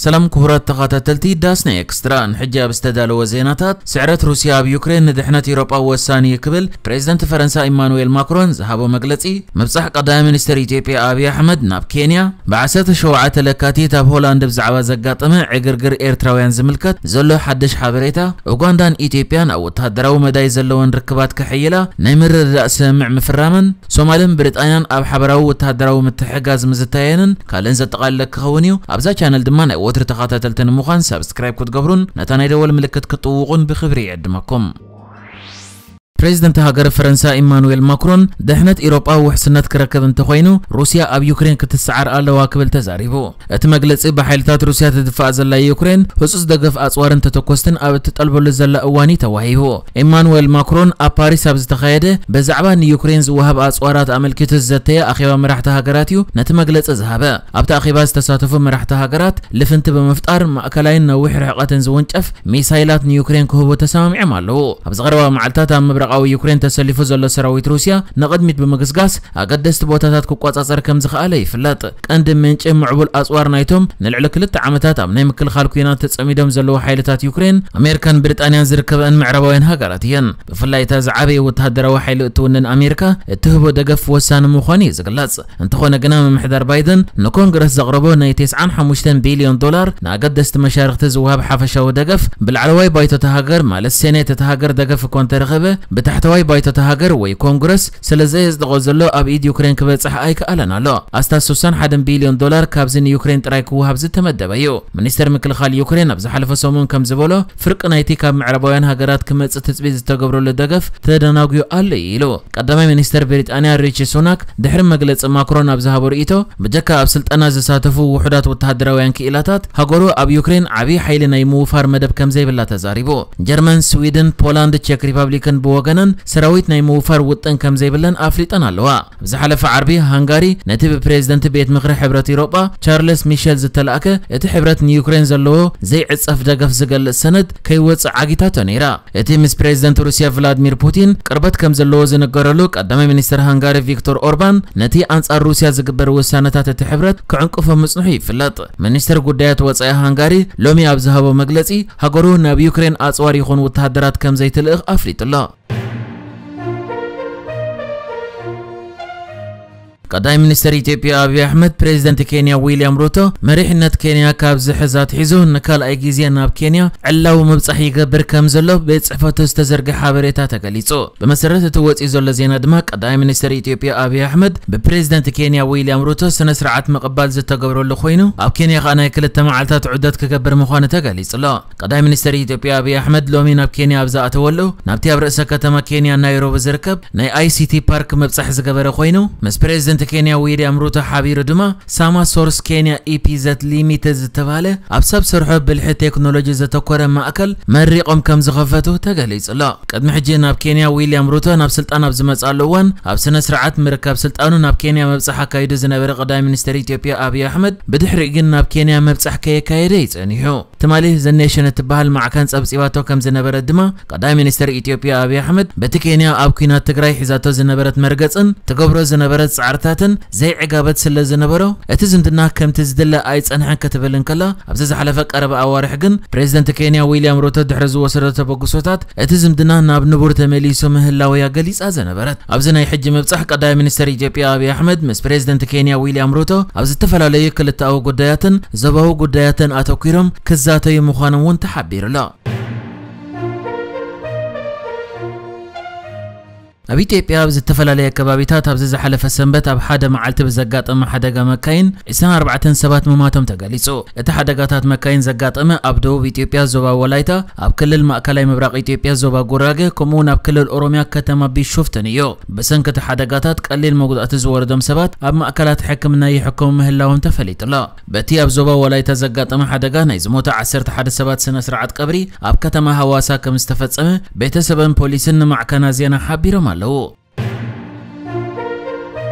ሰላም ክቡራት ተኸታተልቲ ዳስና ኤክስትራ፣ ንሕጂ ኣብ ዝተዳለወ ዜናታት፣ ስዕረት ሩስያ ኣብ ዩክሬን ንድሕነት ኤውሮጳ ወሳኒ እዩ ክብል ፕሬዚደንት ፈረንሳ ኢማኑኤል ማክሮን ዝሃቦ መግለጺ፣ ምብጻሕ ቀዳማይ ሚኒስትር ኢትዮጵያ ኣብይ ኣሕመድ ናብ ኬንያ፣ ብ ዓሰርተ ሸውዓተ ለካቲት ኣብ ሆላንድ ብዛዕባ ዘጋጠመ ዕግርግር ኤርትራውያን ዝምልከት ዘሎ ሓድሽ ሓበሬታ፣ ኡጋንዳን ኢትዮጵያን ኣብ ወተሃደራዊ መዳይ ዘለወን ርክባት ከሐይላ ናይ ምርድዳእ ስምምዕ ምፍራመን፣ ሶማልን ብሪጣንያን ኣብ ሓበራዊ ወተሃደራዊ ምትሕግጋዝ ምዝታየንን ካልእን ዘጠቓልለ ክኸውን እዩ። ኣብዛ ቻነል ድማ ናይ ወትሪ ተኸታተልቲ ንምዃን ሳብስክራይብ ክትገብሩን ነታ ናይ ደወል ምልክት ክትጥውቑን ብኽብሪ ይዕድመኩም። ፕሬዚደንት ሃገር ፈረንሳ ኢማኑኤል ማክሮን ድሕነት ኢሮጳ ውሕስነት ክረክብ እንተኾይኑ ሩስያ ኣብ ዩክሬን ክትሰዓር ኣለዋ ክብል ተዛሪቡ። እቲ መግለጺ ብሓይልታት ሩስያ ትድፋእ ዘላ ዩክሬን ህጹጽ ደገፍ ኣጽዋርን ተተኮስትን ኣብ እትጠልበሉ ዘላ እዋን እዩ ተዋሂቡ። ኢማኑኤል ማክሮን ኣብ ፓሪስ ኣብ ዝተኻየደ ብዛዕባ ንዩክሬን ዝወሃብ ኣጽዋራት ኣመልኪቱ ዝዘተየ ኣኼባ መራሕቲ ሃገራት እዩ ነቲ መግለጺ ዝሃበ። ኣብቲ ኣኼባ ዝተሳተፉ መራሕቲ ሃገራት ልፍንቲ ብምፍጣር ማእከላይን ነዊሕ ርሕቐትን ዝውንጨፍ ሚሳይላት ንዩክሬን ክህቡ ተሰማሚዖም ኣለዉ። ኣብዚ ቀረባ መዓልታት ኣብ ምብራቓዊ ዩክሬን ተሰሊፉ ዘሎ ሰራዊት ሩስያ ንቕድሚት ብምግስጋስ ኣገደስቲ ቦታታት ክቆጻጸር ከም ዝኸኣለ ይፍለጥ። ቀንዲ ምንጪ ምዕቡል ኣጽዋር ናይቶም ንልዕሊ ክልተ ዓመታት ኣብ ናይ ምክልኻል ኲናት ተጸሚዶም ዘለዉ ሓይልታት ዩክሬን ኣሜሪካን ብሪጣንያን ዝርከበኣን ምዕራባውያን ሃገራት እየን። ብፍላይ እታ ዝዓበየ ወተሃደራዊ ሓይሊ እትውንን ኣሜሪካ እትህቦ ደገፍ ወሳኒ ምዃኑ እዩ ዝግለጽ። እንተኾነ ግና ምምሕዳር ባይደን ንኮንግረስ ዘቕረቦ ናይ ተስዓን ሓሙሽተን ቢልዮን ዶላር ንኣገደስቲ መሻርኽቲ ዝወሃብ ሓፈሻዊ ደገፍ ብላዕለዋይ ባይቶ እታ ሃገር ማለት ሴኔት እታ ሃገር ደገፍ እኳ እንተረኸበ ብታሕተዋይ ባይቶ እታ ሃገር ወይ ኮንግረስ ስለ ዘየጽደቖ ዘሎ ኣብ ኢድ ዩክሬን ክበጽሕ ኣይከኣለን ኣሎ። ኣስታት ስሳን ሓደን ቢልዮን ዶላር ካብዚ ንዩክሬን ጥራይ ክወሃብ ዝተመደበ እዩ። ሚኒስተር ምክልኻል ዩክሬን ኣብ ዝሓለፈ ሰሙን ከም ዝበሎ ፍርቂ ናይቲ ካብ ምዕራባውያን ሃገራት ክመጽእ ትጽቢት ዝተገብረሉ ደገፍ ተደናጉዩ ኣሎ ኢሉ። ቀዳማይ ሚኒስተር ብሪጣንያ ሪቺ ሱናክ ድሕሪ መግለጺ ማክሮን ኣብ ዝሃቦ ርእይቶ ብጀካ ኣብ ስልጠና ዝሳተፉ ውሑዳት ወተሃደራውያን ክኢላታት ሃገሩ ኣብ ዩክሬን ዓብዪ ሓይሊ ናይ ምውፋር መደብ ከም ዘይብላ ተዛሪቡ። ጀርመን፣ ስዊድን፣ ፖላንድ፣ ቼክ ሪፐብሊክን ብወገነን ሰራዊት ናይ ምውፋር ውጥን ከም ዘይብለን ኣፍሊጠን ኣለዋ። ኣብ ዝሓለፈ ዓርቢ ሃንጋሪ ነቲ ብፕሬዝደንት ቤት ምኽሪ ሕብረት ኢሮጳ ቻርለስ ሚሸል ዝተላእከ እቲ ሕብረት ንዩክሬን ዘለዎ ዘይዕጸፍ ደገፍ ዝገልጽ ሰነድ ከይወጽእ ዓጊታቶ ነይራ። እቲ ምስ ፕሬዝደንት ሩስያ ቭላድሚር ፑቲን ቅርበት ከም ዘለዎ ዝነገረሉ ቀዳማይ ሚኒስትር ሃንጋሪ ቪክቶር ኦርባን ነቲ ኣንጻር ሩስያ ዝግበር ውሳነታት እቲ ሕብረት ክዕንቅፎ ምጽንሑ ይፍለጥ። ሚኒስትር ጉዳያት ወጻኢ ሃንጋሪ ሎሚ ኣብ ዝሃቦ መግለጺ ሃገሩ ናብ ዩክሬን ኣጽዋር ይኹን ወተሃደራት ከም ዘይትልእኽ ኣፍሊጡ ኣሎ። ቀዳማይ ሚኒስትር ኢትዮጵያ ኣብይ ኣሕመድ ፕሬዚደንት ኬንያ ዊልያም ሩቶ መሪሕነት ኬንያ ካብ ዝሕዝ ኣትሒዙ ንካልኣይ ግዜ ናብ ኬንያ ዕላዊ ምብጻሕ ይገብር ከም ዘሎ ቤት ጽሕፈቱ ዝተዘርግሐ ሓበሬታ ተገሊጹ። ብመሰረት እቲ ወጺኡ ዘሎ ዜና ድማ ቀዳማይ ሚኒስትር ኢትዮጵያ ኣብይ ኣሕመድ ብፕሬዚደንት ኬንያ ዊልያም ሩቶ ስነ ስርዓት ምቕባል ዝተገብረሉ ኮይኑ ኣብ ኬንያ ከኣ ናይ ክልተ መዓልታት ዑደት ክገብር ምዃኑ ተገሊጹ ኣሎ። ቀዳማይ ሚኒስትር ኢትዮጵያ ኣብይ ኣሕመድ ሎሚ ናብ ኬንያ ኣብ ዝኣተወሉ ናብቲ ኣብ ርእሰ ከተማ ኬንያ ናይሮቢ ዝርከብ ናይ ኣይሲቲ ፓርክ ምብጻሕ ዝገበረ ኮይኑ ምስ ፕሬዚደንት ኬንያ ዊልያም ሩቶ ሓቢሩ ድማ ሳማ ሶርስ ኬንያ ኢፒዘት ሊሚትድ ዝተባህለ ኣብ ሰብ ሰርሖ ብልሒ ቴክኖሎጂ ዘተኮረ ማእከል መሪቖም ከም ዝኸፈቱ ተገሊጹ ኣሎ። ቅድሚ ሕጂ ናብ ኬንያ ዊልያም ሩቶ ናብ ስልጣን ኣብ ዝመጽኣሉ እዋን ኣብ ስነ ስርዓት ምርካብ ስልጣኑ ናብ ኬንያ መብጻሕ ኣካይዱ ዝነበረ ቀዳማይ ሚኒስትር ኢትዮጵያ ኣብይ ኣሕመድ ብድሕሪኡ ግን ናብ ኬንያ መብጻሕ ከየካየደ እዩ ጸኒሑ። ትማሊ ዘ ኔሽን እትበሃል ማዕከን ጸብጺባቶ ከም ዝነበረት ድማ ቀዳማይ ሚኒስትር ኢትዮጵያ ኣብይ ኣሕመድ በቲ ኬንያ ኣብ ኲናት ትግራይ ሒዛቶ ዝነበረት መርገጽን ትገብሮ ዝነበረት ጻዕርታትን ዘይዕጋበት ስለ ዝነበሮ እቲ ዝምድና ከምቲ ዝድለ ኣይጸንሐን ክትብል እንከላ ኣብዚ ዝሓለፈ ቀረባ ኣዋርሕ ግን ፕሬዚደንት ኬንያ ዊልያም ሩቶ ድሕሪ ዝወሰዶ ተበግሶታት እቲ ዝምድና ናብ ንቡር ተመሊሱ ምህላው እያ ገሊጻ ዝነበረት። ኣብዚ ናይ ሕጂ ምብጻሕ ቀዳማይ ሚኒስትር ኢትዮጵያ ኣብይ ኣሕመድ ምስ ፕሬዚደንት ኬንያ ዊልያም ሩቶ ኣብ ዝተፈላለዩ ክልተኣዊ ጉዳያትን ዞባዊ ጉዳያትን ኣተኲሮም ክዛተዩ ምዃኖም እውን ተሓቢሩ ኣሎ። ኣብ ኢትዮጵያ ኣብ ዝተፈላለየ ከባቢታት ኣብዚ ዝሓለፈ ሰንበት ኣብ ሓደ መዓልቲ ብዘጋጠመ ሓደጋ መካይን ዕስራን ኣርባዕተን ሰባት ምማቶም ተገሊጹ። እቲ ሓደጋታት መካይን ዘጋጠመ ኣብ ደቡብ ኢትዮጵያ ዞባ ወላይታ፣ ኣብ ክልል ማእከላይ ምብራቕ ኢትዮጵያ ዞባ ጉራጌ፣ ከምኡውን ኣብ ክልል ኦሮሚያ ከተማ ቢሾፍቱን እዩ። ብሰንኪ እቲ ሓደጋታት ቀሊል መጉዳእቲ ዝወረዶም ሰባት ኣብ ማእከላት ሕክምና ይሕከሙ ምህላዎም ተፈሊጡ ኣሎ። በቲ ኣብ ዞባ ወላይታ ዘጋጠመ ሓደጋ ናይ ዝሞተ ዓሰርተ ሓደ ሰባት ስነ ስርዓት ቀብሪ ኣብ ከተማ ሃዋሳ ከም ዝተፈጸመ ቤተሰብን ፖሊስን ንማዕከናት ዜና ሓቢሮም ኣለዉ።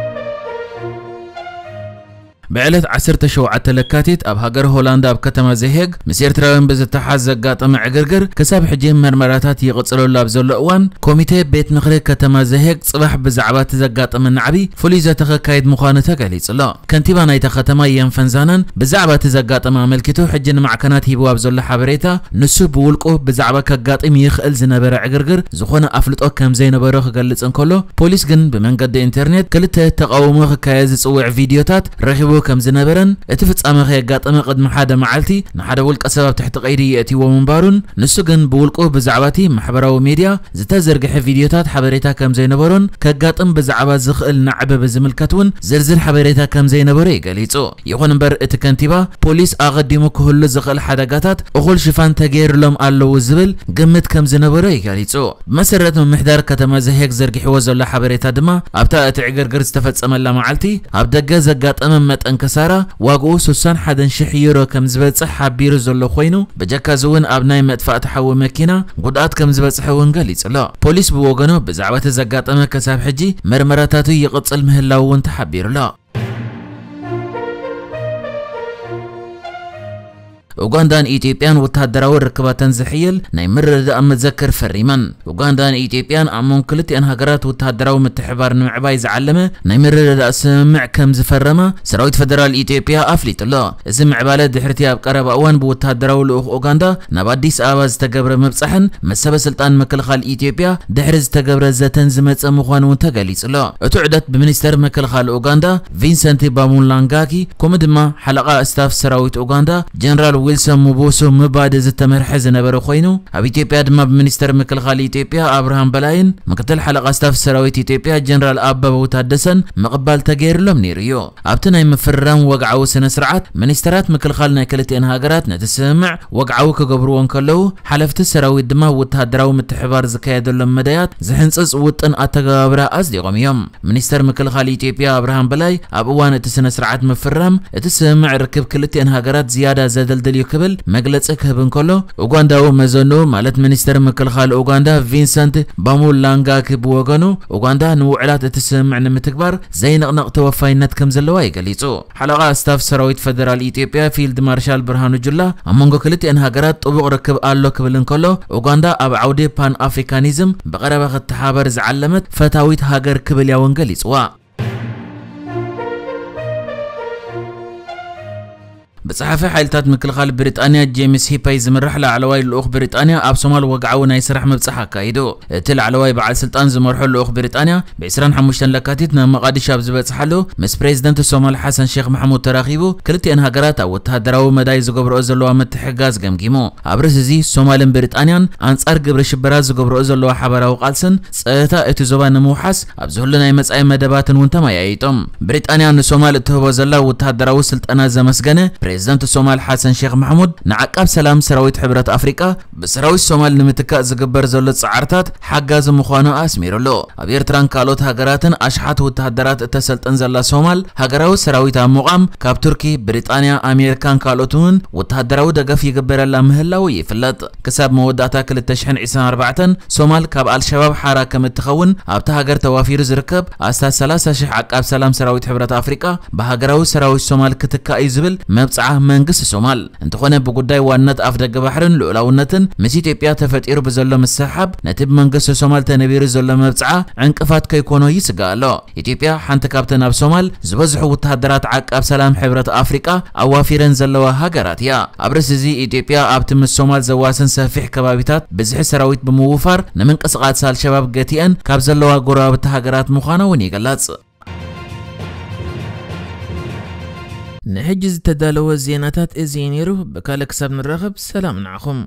ብዕለት ዓሰርተ ሸውዓተ ለካቲት ኣብ ሃገር ሆላንድ ኣብ ከተማ ዘሄግ ምስ ኤርትራውያን ብዝተሓዝ ዘጋጠመ ዕግርግር ክሳብ ሕጂ መርመራታት ይቕጽለሉ ኣብ ዘሎ እዋን፣ ኮሚቴ ቤት ምኽሪ ከተማ ዘሄግ ጽባሕ ብዛዕባ እቲ ዘጋጠመ ናዕቢ ፍሉይ ዘተ ከካይድ ምዃኑ ተገሊጹ ኣሎ። ከንቲባ ናይታ ከተማ የን ፈንዛናን ብዛዕባ እቲ ዘጋጠመ ኣመልኪቱ ሕጂ ንማዕከናት ሂቡ ኣብ ዘሎ ሓበሬታ፣ ንሱ ብውልቁ ብዛዕባ ከጋጥም ይኽእል ዝነበረ ዕግርግር ዝኾነ ኣፍልጦ ከም ዘይነበሮ ክገልጽ እንከሎ፣ ፖሊስ ግን ብመንገዲ ኢንተርኔት ክልተ ተቓውሞ ክካየድ ዝጽውዕ ቪድዮታት ረኺቡ ከም ዝነበረን፣ እቲ ፍጻመ ከየጋጠመ ቅድሚ ሓደ መዓልቲ ንሓደ ውልቀ ሰብ ኣብ ትሕቲ ቀይዲ የእትይዎ ምንባሩን፣ ንሱ ግን ብውልቁ ብዛዕባ እቲ ማሕበራዊ ሜድያ ዝተዘርግሐ ቪድዮታት ሓበሬታ ከም ዘይነበሮን፣ ከጋጥም ብዛዕባ ዝኽእል ናዕቢ ብዝምልከት እውን ዝርዝር ሓበሬታ ከም ዘይነበሮ እዩ ገሊጹ። ይኹን እምበር፣ እቲ ከንቲባ ፖሊስ ኣቐዲሙ ክህሉ ዝኽእል ሓደጋታት እኹል ሽፋን ተገይርሎም ኣለዉ ዝብል ግምት ከም ዝነበሮ እዩ ገሊጹ። ብመሰረት ምምሕዳር ከተማ ዘሄግ ዘርጊሕዎ ዘሎ ሓበሬታ ድማ፣ ኣብታ እቲ ዕግርግር ዝተፈጸመላ መዓልቲ ኣብ ደገ ዘጋጠመ መጠን ክሳራ ዋግኡ ስሳን ሓደን ሽሕ ዩሮ ከም ዝበጽሕ ሓቢሩ ዘሎ ኮይኑ፣ ብጀካ እዚ እውን ኣብ ናይ መጥፋእቲ ሓዊ መኪና ጉድኣት ከም ዝበጽሐ እውን ገሊጹ ኣሎ። ፖሊስ ብወገኑ ብዛዕባ እቲ ዘጋጠመ ክሳብ ሕጂ መርመራታቱ ይቕጽል ምህላው እውን ተሓቢሩ ኣሎ። ኡጋንዳን ኢትዮጵያን ወተሃደራዊ ርክባተን ዝሕይል ናይ ምርድዳእ መዘክር ፈሪመን። ኡጋንዳን ኢትዮጵያን ኣብ መንጎ ክልቲኣን ሃገራት ወተሃደራዊ ምትሕባር ንምዕባይ ዝዓለመ ናይ ምርድዳእ ስምምዕ ከም ዝፈረማ ሰራዊት ፈደራል ኢትዮጵያ ኣፍሊጡ ኣሎ። እዚ ምዕባለ ድሕርቲ ኣብ ቀረባ እዋን ብወተሃደራዊ ልኡኽ ኡጋንዳ ናብ ኣዲስ ኣበባ ዝተገብረ ምብጻሕን ምስ ሰበ ስልጣን ምክልኻል ኢትዮጵያ ድሕሪ ዝተገብረ ዘተን ዝመጸ ምዃኑ እውን ተገሊጹ ኣሎ። እቲ ዑደት ብሚኒስተር ምክልኻል ኡጋንዳ ቪንሰንት ባሙላንጋኪ፣ ከምኡ ድማ ሓለቓ ስታፍ ሰራዊት ኡጋንዳ ጀነራል ዊልሰን ሙቡሱ ምባዲ ዝተመርሐ ዝነበረ ኮይኑ፣ ኣብ ኢትዮጵያ ድማ ብሚኒስተር ምክልኻል ኢትዮጵያ ኣብርሃም በላይን ምክትል ሓለቓ ስታፍ ሰራዊት ኢትዮጵያ ጀነራል ኣበባው ታደሰን ምቕባል ተገይርሎም ነይሩ እዩ። ኣብቲ ናይ ምፍርራም ወግዓዊ ስነ ስርዓት፣ ሚኒስተራት ምክልኻል ናይ ክልቲአን ሃገራት ነቲ ስምምዕ ወግዓዊ ክገብርዎ እንከለዉ፣ ሓለፍቲ ሰራዊት ድማ ወተሃደራዊ ምትሕባር ዝካየደሎም መዳያት ዝሕንጽጽ ውጥን ኣተገባብራ ኣጽዲቖም እዮም። ሚኒስተር ምክልኻል ኢትዮጵያ ኣብርሃም በላይ ኣብ እዋን እቲ ስነ ስርዓት ምፍራም፣ እቲ ስምምዕ ርክብ ክልቲአን ሃገራት ዝያዳ ዘደልድል እዩ ክብል መግለጺ ክህብ እንከሎ፣ ኡጋንዳዊ መዘንኡ ማለት ሚኒስተር ምክልኻል ኡጋንዳ ቪንሰንት ባሙላንጋኪ ብወገኑ፣ ኡጋንዳ ንውዕላት እቲ ስምምዕ ንምትግባር ዘይንቕነቕ ተወፋይነት ከም ዘለዋ እዩ ገሊጹ። ሓለቓ ስታፍ ሰራዊት ፈደራል ኢትዮጵያ ፊልድ ማርሻል ብርሃኑ ጁላ ኣብ መንጎ ክልቲአን ሃገራት ጥቡቕ ርክብ ኣሎ ክብል እንከሎ፣ ኡጋንዳ ኣብ ዓውዲ ፓን ኣፍሪካኒዝም ብቐረባ ክትተሓባበር ዝዓለመት ፈታዊት ሃገር ክብል እያ እውን ገሊጽዋ። ብጸሓፊ ሓይልታት ምክልኻል ብሪጣንያ ጄምስ ሂፐይ ዝምራሕ ላዕለዋይ ልኡኽ ብሪጣንያ ኣብ ሶማል ወግዓዊ ናይ ስራሕ ምብጻሕ ኣካይዱ። እቲ ላዕለዋይ በዓል ስልጣን ዝመርሖ ልኡኽ ብሪጣንያ ብ ዕስራን ሓሙሽተን ለካቲት ናብ መቓዲሾ ኣብ ዝበጽሓሉ፣ ምስ ፕሬዚደንት ሶማል ሓሰን ሼክ ማሕሙድ ተራኺቡ፣ ክልቲአን ሃገራት ኣብ ወተሃደራዊ መዳይ ዝገብርኦ ዘለዋ ምትሕግጋዝ ገምጊሙ። ኣብ ርእሲ እዚ፣ ሶማልን ብሪጣንያን ኣንጻር ግብረ ሽበራ ዝገብርኦ ዘለዋ ሓባራዊ ቃልስን ጸጥታ እቲ ዞባ ንምውሓስ ኣብ ዝህሉ ናይ መጻኢ መደባትን እውን ተመያይጦም። ብሪጣንያ ንሶማል እትህቦ ዘላ ወተሃደራዊ ስልጠና ዘመስገነ ፕሬዚደንት ሶማል ሓሰን ሼክ ማሕሙድ፣ ንዓቃብ ሰላም ሰራዊት ሕብረት ኣፍሪቃ ብሰራዊት ሶማል ንምትካእ ዝግበር ዘሎ ጻዕርታት ሓጋዚ ምዃኑ ኣስሚሩሉ። ኣብ ኤርትራን ካልኦት ሃገራትን ኣሽሓት ወተሃደራት እተሰልጥን ዘላ ሶማል፣ ሃገራዊ ሰራዊት ኣብ ምቋም ካብ ቱርኪ፣ ብሪጣንያ፣ ኣሜሪካን ካልኦትን እውን ወተሃደራዊ ደገፍ ይግበረላ ምህላዉ ይፍለጥ። ክሳብ መወዳእታ ክልተ ሽሕን ዕስራን ኣርባዕተን ሶማል ካብ ኣልሸባብ ሓራ ከም እትኸውን ኣብታ ሃገር ተዋፊሩ ዝርከብ ኣስታት ሰላሳ ሽሕ ዓቃብ ሰላም ሰራዊት ሕብረት ኣፍሪቃ ብሃገራዊ ሰራዊት ሶማል ክትካእ እዩ ዝብል መብጽዓ መንግስቲ ሶማል። እንተኾነ ብጉዳይ ዋንነት ኣፍ ደገ ባሕርን ልኡላውነትን ምስ ኢትዮጵያ ተፈጢሩ ብዘሎ ምስሕሓብ ነቲ ብመንግስቲ ሶማል ተነቢሩ ዘሎ መብጽዓ ዕንቅፋት ከይኮኖ ይስጋእ ኣሎ። ኢትዮጵያ ሓንቲ ካብተን ኣብ ሶማል ዝበዝሑ ወተሃደራት ዓቃብ ሰላም ሕብረት ኣፍሪቃ ኣዋፊረን ዘለዋ ሃገራት እያ። ኣብ ርእሲ እዚ ኢትዮጵያ ኣብቲ ምስ ሶማል ዘዋስን ሰፊሕ ከባቢታት ብዝሒ ሰራዊት ብምውፋር ንምንቅስቓስ ኣልሸባብ ገቲአን ካብ ዘለዋ ጎረባብቲ ሃገራት ምዃና እውን ይግለጽ። ንሕጂ ዝተዳለወ ዜናታት እዚ እዩ ነይሩ። ብካልእ ክሳብ ንራኸብ ሰላም ንዓኹም።